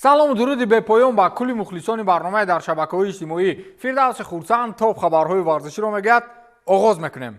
Салому дуруди бепоён ба кулли мухлисони барномаи дар шабакаҳои иҷтимоӣ. Фирдавси Хурсанд топ хабарҳои варзиширо мегӯяд. Оғоз мекунем.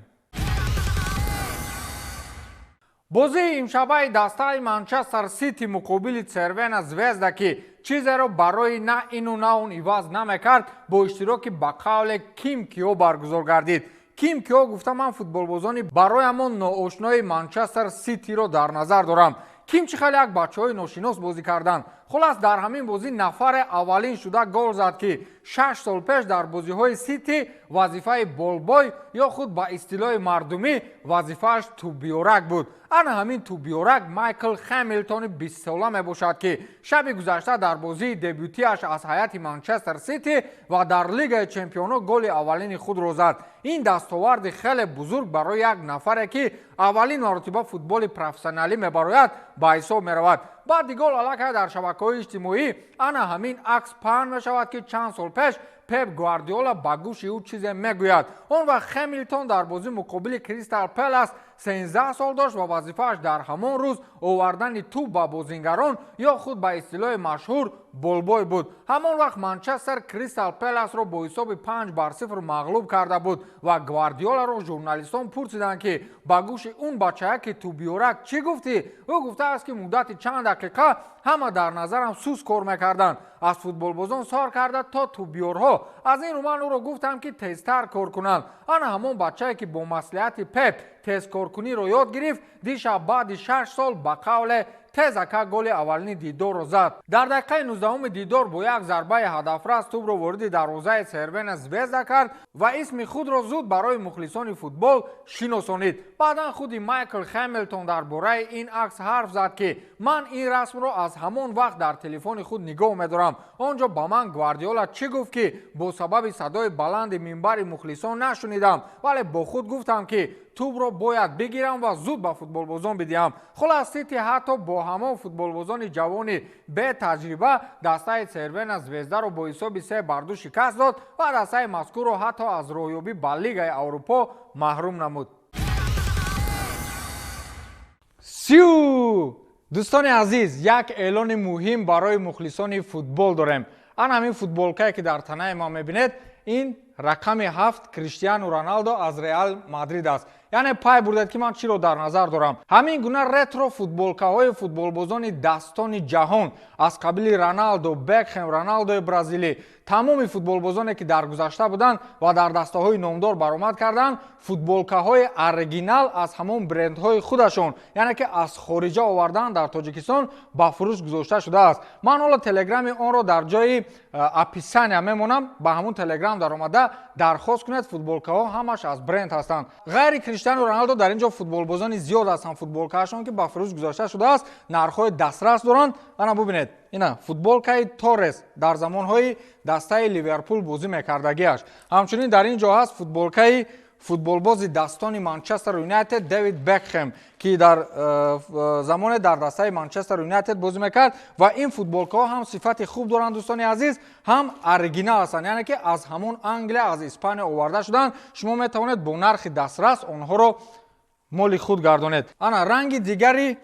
Бозии имшабаи дастаи Манчестер Сити муқобили Цервена Звезда, ки чизеро барои на ину на он иваз намекард, бо иштироки ба қавле ким киё баргузор гардид. Ким киё гуфта, ман футболбозони бароямон ноошнои Манчестер Ситиро дар назар дорам. Ким чӣ хеле як бачаҳои ношинос бозӣ карданд. Хулас, дар ҳамин бозӣ нафаре аввалин шуда гол зад, ки 6 сол пеш дар бозиҳои Сити вазифаи болбой ё худ ба истилоҳи мардумӣ вазифааш тӯббиёрак буд. Ана ҳамин тӯббиёрак Майкл Хэмилтони 20-сола мебошад, ки шаби гузашта дар бозии дебютиаш аз ҳайати Манчестер Сити ва дар Лигаи чемпионо голи аввалини худро зад. Ин дастоварди хеле бузург барои як нафаре, ки аввалин маротиба футболи профессионалӣ мебарояд, ба ҳисоб меравад. Баъди гол аллакай дар шабакаҳои иҷтимоӣ ана ҳамин акс паҳн мешавад, ки чанд сол пеш Пеп Гвардиола ба гӯши ӯ чизе мегӯяд. Он вақт Хемилтон дар бозӣ муқобили Кристал Пелас 13 сол дошт ва вазифааш дар ҳамон рӯз овардани тӯб ба бозингарон ё худ ба истилоҳи машҳур болбой буд. Ҳамон вақт Манчестер Кристал Пеласро бо ҳисоби 5-0 мағлуб карда буд ва Гвардиоларо журналистон пурсиданд, ки ба гӯши он бачаяки тӯбиёрак чӣ гуфтӣ? Ӯ гуфтааст, ки муддати чанд дақиқа ҳама дар назарам сус кор мекарданд, аз футболбозон сор карда то тӯбиёрҳо. Аз ин рӯ ман ӯро гуфтам, ки тезтар кор кунанд. Ана ҳамон бачае, ки бо маслиҳати Пеп тезкоркуниро ёд гирифт, дишаб баъди 6 сол ба қавле тезака голи аввалини дидорро зад. Дар дақиқаи 19-уми дидор бо як зарбаи ҳадафрас тӯбро вориди дарвозаи Сервена Звезда кард ва исми худро зуд барои мухлисони футбол шиносонид. Баъдан худи Майкл Хэмилтон дар бораи ин акс ҳарф зад, ки ман ин расмро аз ҳамон вақт дар телефони худ нигоҳ медорам. Он ҷо ба ман Гвардиола чӣ гуфт, ки бо сабаби садои баланди минбари мухлисон нашунидам, вале бо худ гуфтам, ки тӯбро бояд бигирам ва зуд ба футболбозон бидиҳам. Хулас, Сити ҳатто бо ҳамон футболбозони ҷавони бетаҷриба дастаи Сервена Звездаро бо ҳисоби 3-2 шикаст дод ва дастаи мазкурро ҳатто аз роҳёбӣ ба Лигаи Аврупо маҳрум намуд. Сю, дӯстони азиз, як эълони муҳим барои мухлисони футбол дорем. Ана ҳамин футболкае, ки дар танаи ман мебинед, ин рақами 7 Криштиану Роналдо аз Реал Мадрид аст. Яъне пай бурдед, ки ман чиро дар назар дорам. Ҳамин гуна ретро футболкаҳои футболбозони дастони ҷаҳон аз қабили Роналдо, Бекхем, Роналдои бразилӣ, тамоми футболбозоне, ки дар гузашта буданд ва дар дастаҳои номдор баромад карданд, футболкаҳои оригинал аз ҳамон брендҳои худашон, яъне ки аз хориҷа овардан, дар Тоҷикистон ба фурӯш гузошта шудааст. Ман ҳоло телеграми онро дар ҷои описания мемонам. Ба ҳамон телеграм даромада дархост кунед. Футболкаҳо ҳамаш аз бренд ҳастанд. Ғайри Криштиану Роналдо дар ин ҷо футболбозони зиёд ҳастанд, футболкаашон ки ба фурӯш гузошта шудааст, нархҳои дастрас доранд. Ана бубинед, ина футболкаи Торрес, дар замонҳои дастаи Ливерпул бозӣ мекардагиаш. Ҳамчунин дар ин ҷо ҳаст футболкаи футболбози дастони Манчестер Юнайтед Дэвид Бекхем, ки дар замоне дар дастаи Манчестер Юнайтед бозӣ мекард. Ва ин футболкаҳо ҳам сифати хуб доранд, дӯстони азиз, ҳам оригинал ҳастанд, яъне ки аз ҳамон Англия, аз Испания оварда шуданд. Шумо метавонед бо нархи дастрас онҳоро моли худ гардонед. Ана ранги дигари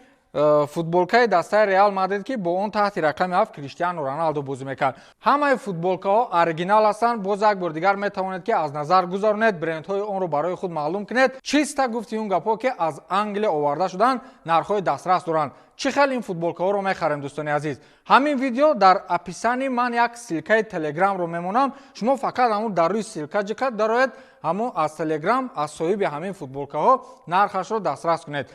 футболкаи дастаи Реал Мадрид, ки бо он таҳти рақами 7 Криштиану Роналдо бозӣ мекард. Ҳамаи футболкаҳо оригинал ҳастанд. Боз як бор дигар метавонед, ки аз назар гузаронед, брендҳои онро барои худ маълум кунед. Чиста гуфти он гапҳо, ки аз Англия оварда шуданд, нархҳои дастрас доранд. Чӣ хел ин футболкаҳоро мехарем, дӯстони азиз? Ҳамин видео дар описании ман як ссылкаи телеграмро мемонам. Шумо фақат ҳамун дар рӯи ссылка ҷиқат дароед, ҳамон аз телеграм аз соҳиби ҳамин футболкаҳо нархашро дастрас кунед,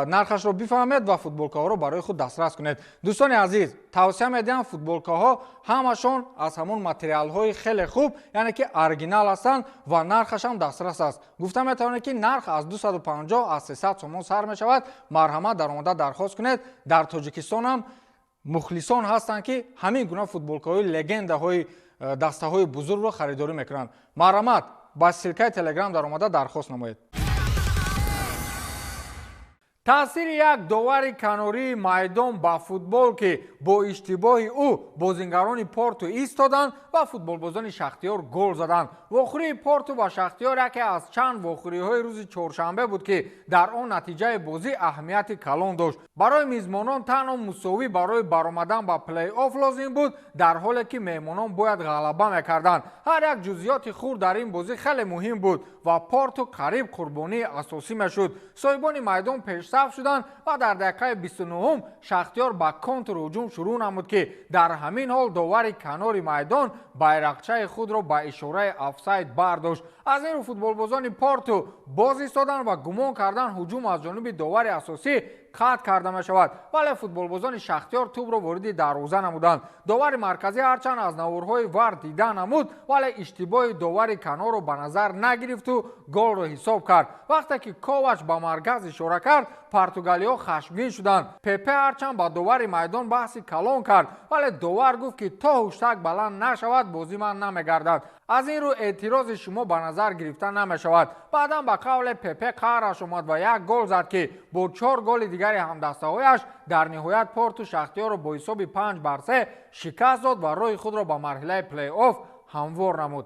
нархашро бифаҳмед ва футболкаҳоро барои худ дастрас кунед. Дӯстони азиз, тавсия медиҳам, футболкаҳо ҳамашон аз ҳамон материалҳои хеле хуб, яъне ки оригинал ҳастанд ва нархашам дастрас аст. Гуфта метавонед, ки нарх аз 250, аз 300 сомон сар мешавад. Марҳамат, даромада дархост кунед. Дар Тоҷикистонам мухлисон ҳастанд, ки ҳамин гуна футболкаҳои легендаҳои дастаҳои бузургро харидорӣ мекунанд. Марҳамат, ба ссылкаи телеграм даромада дархост намоед. Таъсири як довари канории майдон ба футбол, ки бо иштибоҳи ӯ бозингарони Порту истоданд ва футболбозони Шахтиёр гол заданд. Вохӯрии Порту ва Шахтиёр яке аз чанд вохӯриҳои рӯзи чоршанбе буд, ки дар он натиҷаи бозӣ аҳамияти калон дошт. Барои мизмонон танҳо мусовӣ барои баромадан ба плей-офф лозим буд, дар ҳоле ки меҳмонон бояд ғалаба мекарданд. Ҳар як ҷузъиёти хурд дар ин бозӣ хеле муҳим буд ва Порту қариб қурбонии асосӣ мешуд. Соҳибони майдон пешсаф шуданд ва дар дақиқаи 29-ум Шахтиёр ба контрҳуҷум шурӯъ намуд, ки дар ҳамин ҳол довари канори майдон байрақчаи худро ба ишораи офсайд бардошт. Аз ин рӯ футболбозони Порту боз истоданд ва гумон карданд ҳуҷум аз ҷониби довари асосӣ қатъ карда мешавад, вале футболбозони Шахтиёр тӯбро вориди дарвоза намуданд. Довари марказӣ ҳарчанд аз наворҳои вар дида намуд, вале иштибоҳи довари канорро ба назар нагирифту голро ҳисоб кард. Вақте ки Ковач ба марказ ишора кард, португалиҳо хашмгин шуданд. Пепе ҳарчанд ба довари майдон баҳси калон кард, вале довар гуфт, ки то ҳуштак баланд нашавад бозӣ ман намегардад. Аз ин рӯ эътирози шумо ба назар гирифта намешавад. Баъдан ба қавле Пепе қаҳраш омад ва як гол зад, ки бо 4 голи дигари ҳамдастаҳояш дар ниҳоят Порту Шахтиёрро бо ҳисоби 5-3 шикаст дод ва роҳи худро ба марҳилаи плей-офф ҳамвор намуд.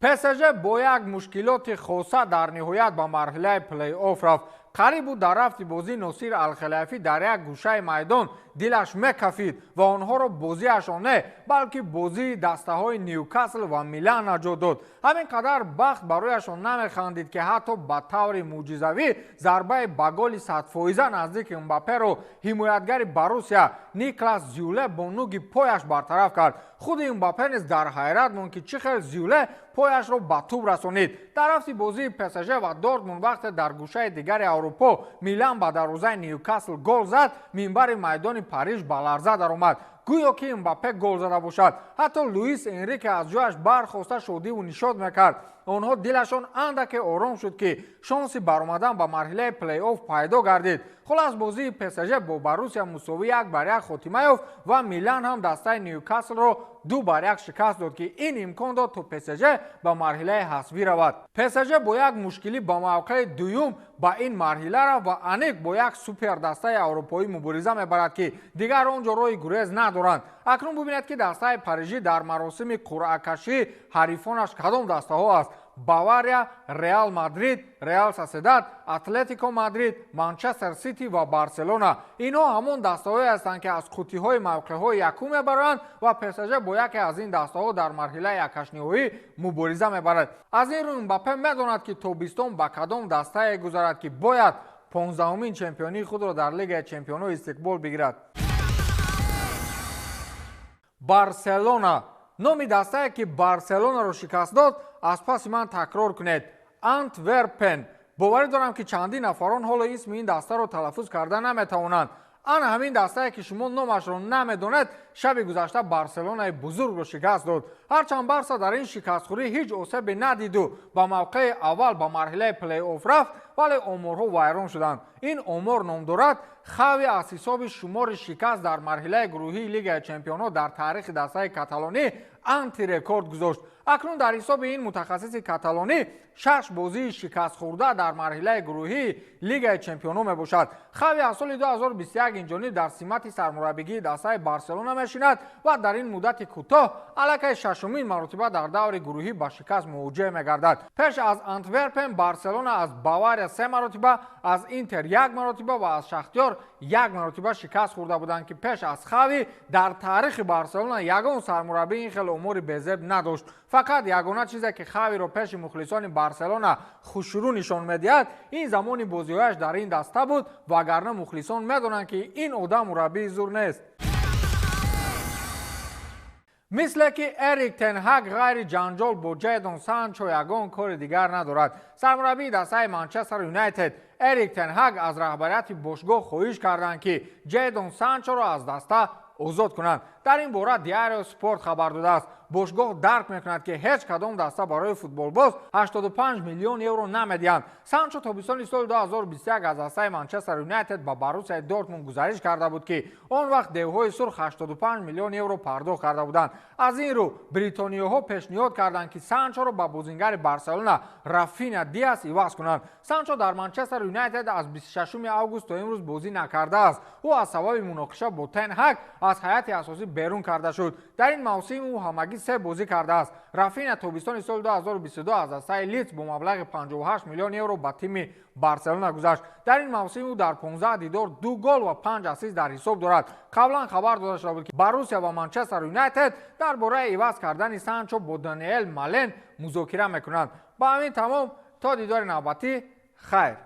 ПСЖ бо як мушкилоти хоса дар ниҳоят ба марҳилаи плей-офф рафт. Қариб буд дар рафти бозӣ Носир Алхалафӣ дар як гӯшаи майдон дилаш мекафид ва онҳоро бозиашон не, балки бозии дастаҳои Ньюкасл ва Милан наҷот дод. Ҳамин қадар бахт барояшон намехандид, ки ҳатто ба таври мӯъҷизавӣ зарбаи ба голи 100% наздики Мбапперо ҳимоятгари Боруссия Никлас Зюле бо нуги пояш бартараф кард. Худи Мбаппе низ дар ҳайрат монд, ки чӣ хел Зюле пояшро ба тӯб расонид. Дар рафти бозии ПСЖ ва Дортмунд вақте дар гӯшаи дигари Аврупо Милан ба дарвозаи Ньюкасл гол зад, минбари майдони Париж ба ларза даромад, гӯё ки Мбаппе гол зада бошад. Ҳатто Луис Энрике аз ҷояш бархоста шодиву нишод мекард. Онҳо дилашон андаке ором шуд, ки шонси баромадан ба марҳилаи плей-офф пайдо гардид. Хулас бозии ПСЖ бо Боруссия мусовӣ 1-1 хотима ёфт ва Милан ҳам дастаи Ньюкаслро 2-1 шикаст дод, ки ин имкон дод то ПСЖ ба марҳилаи ҳасбӣ равад. ПСЖ бо як мушкилӣ ба мавқеи дуюм ба ин марҳила рафт ва аниқ бо як супердастаи аврупоӣ мубориза мебарад, ки дигар он ҷо роҳи гурез надоранд. Акнун бубинед, ки дастаи парижӣ дар маросими қуръакашӣ ҳарифонаш кадом дастаҳо аст: Бавария, Реал Мадрид, Реал Соседад, Атлетико Мадрид, Манчестер Сити ва Барселона. Инҳо ҳамон дастаҳое ҳастанд, ки аз қуттиҳои мавқеъҳои якум мебаранд ва ПСЖ бо яке аз ин дастаҳо дар марҳилаи якҳаштниҳоӣ мубориза мебарад. Аз ин рӯ Мбаппе медонад, ки тобистон ба кадом дастае гузарад, ки бояд 15-умин чемпионии худро дар Лигаи чемпионҳо истиқбол бигирад. Барселона. Номи дастае, ки Барселонаро шикаст дод, аз паси ман такрор кунед: Антверпен. Боварӣ дорам, ки чандин нафарон ҳоло исми ин дастаро талаффуз карда наметавонанд. Ана ҳамин дастае, ки шумо номашро намедонед, шаби гузашта Барселонаи бузургро шикаст дод. Ҳарчанд Барса дар ин шикастхӯрӣ ҳеҷ осебе надиду ба мавқеи аввал ба марҳилаи плей-офф рафт, вале оморҳо вайрон шуданд. Ин омор ном дорад Хави аз ҳисоби шумори шикаст дар марҳилаи гурӯҳии Лигаи чемпионҳо дар таърихи дастаи каталонӣ антирекорд гузошт. Акнун дар ҳисоби ин мутахассиси каталонӣ 6 бозии шикастхӯрда дар марҳилаи гурӯҳии Лигаи чемпионҳо мебошад. Хави аз соли 2021 инҷониб дар симати сармураббигии дастаи Барселона мешинад ва дар ин муддати кӯтоҳ аллакай 6-умин маротиба дар даври гурӯҳӣ ба шикаст мувоҷеҳ мегардад. Пеш аз Антверпен Барселона аз Бавария 3 маротиба, аз Интер 1 маротиба ва аз Шахтиёр 1 маротиба шикаст хӯрда буданд, ки пеш аз Хави дар таърихи Барселона ягон сармураббӣ ин хел омори безеб надошт. Фақат ягона чизе, ки Хавиро пеши мухлисони Барселона хушрӯ нишон медиҳад, ин замони бозиҳояш дар ин даста буд, вагарна мухлисон медонанд, ки ин одам мураббии зур нест. Мисле ки Эрик тен Ҳаг ғайри ҷанҷол бо Ҷедон Санчо ягон кори дигар надорад. Сармураббии дастаи Манчестер Юнайтед Эрик тен Ҳаг аз раҳбарияти бошгоҳ хоҳиш карданд, ки Ҷедон Санчоро аз даста озод кунанд. Дар ин бора Диарио Спорт хабар додааст. Бошгоҳ дарк мекунад, ки ҳеҷ кадом даста барои футболбоз 85 миллион евро намедиҳанд. Санчо тобистони соли 2021 аз дастаи Манчестер Юнайтед ба Боруссияи Дортмунд гузариш карда буд, ки он вақт девҳои сурх 85 миллион евро пардохт карда буданд. Аз ин рӯ бритониёҳо пешниҳод карданд, ки Санчоро ба бозингари Барселона Рафина Диас иваз кунанд. Санчо дар Манчестер Юнайтед аз 26 август то имрӯз бозӣ накардааст. Ӯ аз сабаби муноқиша бо Тен Ҳаг аз ҳайати асосӣ берун карда шуд. Дар ин мавсим ӯ ҳамагӣ 3 бозӣ кардааст. Рафина тобистони соли 2022 аз дастаи Лидс бо маблағи 58 миллион евро ба тими Барселона гузашт. Дар ин мавсим ӯ дар 15 дидор 2 гол ва 5 ассист дар ҳисоб дорад. Қаблан хабар дода шуда буд, ки Боруссия ва Манчестер Юнайтед дар бораи иваз кардани Санчо бо Даниэл Мален музокира мекунанд. Ба ҳамин тамом, то дидори навбатӣ, хайр.